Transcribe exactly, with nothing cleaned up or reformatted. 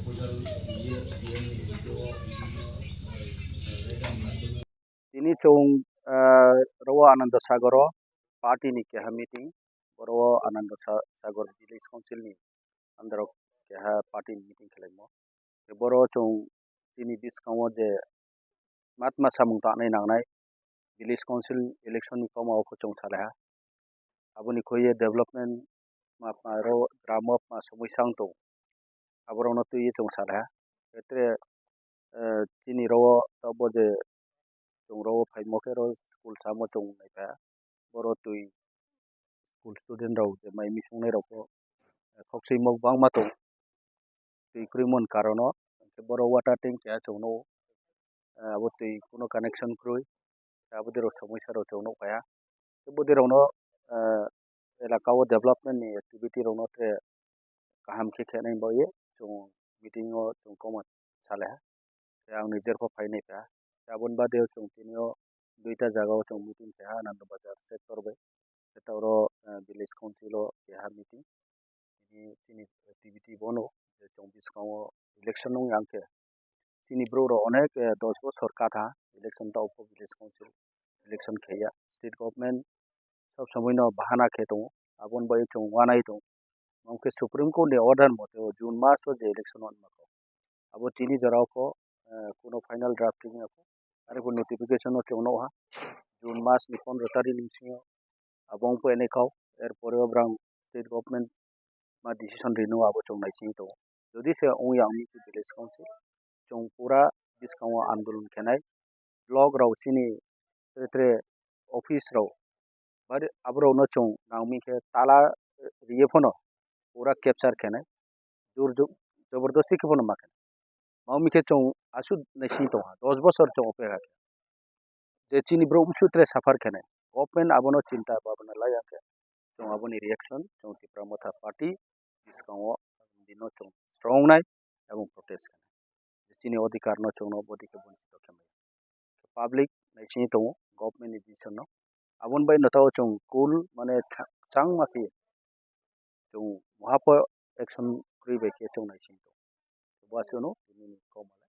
Tini chwng, ah, Rowa Ananda Sagoro party ni keha meeting, boro Ananda Sa-, Sagor Village Council ni under o keha party ni meeting khelaimo. Boro chwng chini bwskango je matma samung tangnai nangnai, village council election ni koma o kho chwng salaiha. Aboni khuye development ma, ma ro gramo ma somoi sang tong. Aborokno twiwi chwng salaiha. Etre, eh, chini ro tabuk je chwng ro phaimo khe ro school samo chwng naikha. Boro twi school student rok je mai misung nai rok bo khok swi mok bangma tong. Twi kwrwi mon karon o, hwnkhe boro water tank keha chwng nugo. Ah, abo twi kuno connection kwrwi, abo twi rok somoi sa rok chwng nuk phaia. Tei bo twi rok no, ah, elaka o development ni activity rok no tre kaham khe khenai bagwi chwng meeting o chwng kok ma salaiha. Tei ang nijer pho phainai kha. Tei aboni bade o chwng tini o duita jaga o chwng meeting kha, Ananda Bazar sector bai. Tei ta oro, ah, village council o keha meeting. Tini chini activity bono je chwng bwskango election wng yang khe chini borok rok onek, eh, dos bosor katha election ta o village council election khaiya. State government sob somoi no bahana khe tongo, aboni bagwi chwng uanai tongo. Hwnkhe Supreme Court ni order mote o June mas o je election wngma kho, abo tini jora o kho, eh, kuno final drafting ya kho, arokhe notification o chwng nukha June mas ni pondro tarik ni bisingo abo wng phainai kho. Erpore o borok state government ma decision rino abo chwng naisingwi tongo. Jodi se wngya wngwi khe village council chwng pura bwskango andolon khenai, block rok chini tre tre office rok bari aborokno chwng nangmi khe tala riye phano pura capture khenai, jor jo-, jobordosti khe phano ma khenai. Mao mikhe chwng aswk naising tongkha, dos bosor chwng opekha khe. Je chini borok msu tre suffer khenai. Government abono chinta bhabna laiya khe chwng aboni reaction chwng Tipra Motha Party bwskango bino chwng strong nai ebong protest khenai. Je chini odhikar no chwngno bodi khe bonchito khe maya. Public naising tongo government ni decision no. Aboni bai no tao chwng cool mane tha-, changma khe chwng muhapho action kwrwi bai khe chwng naising tongo. Bo aswkno tini ni kok ma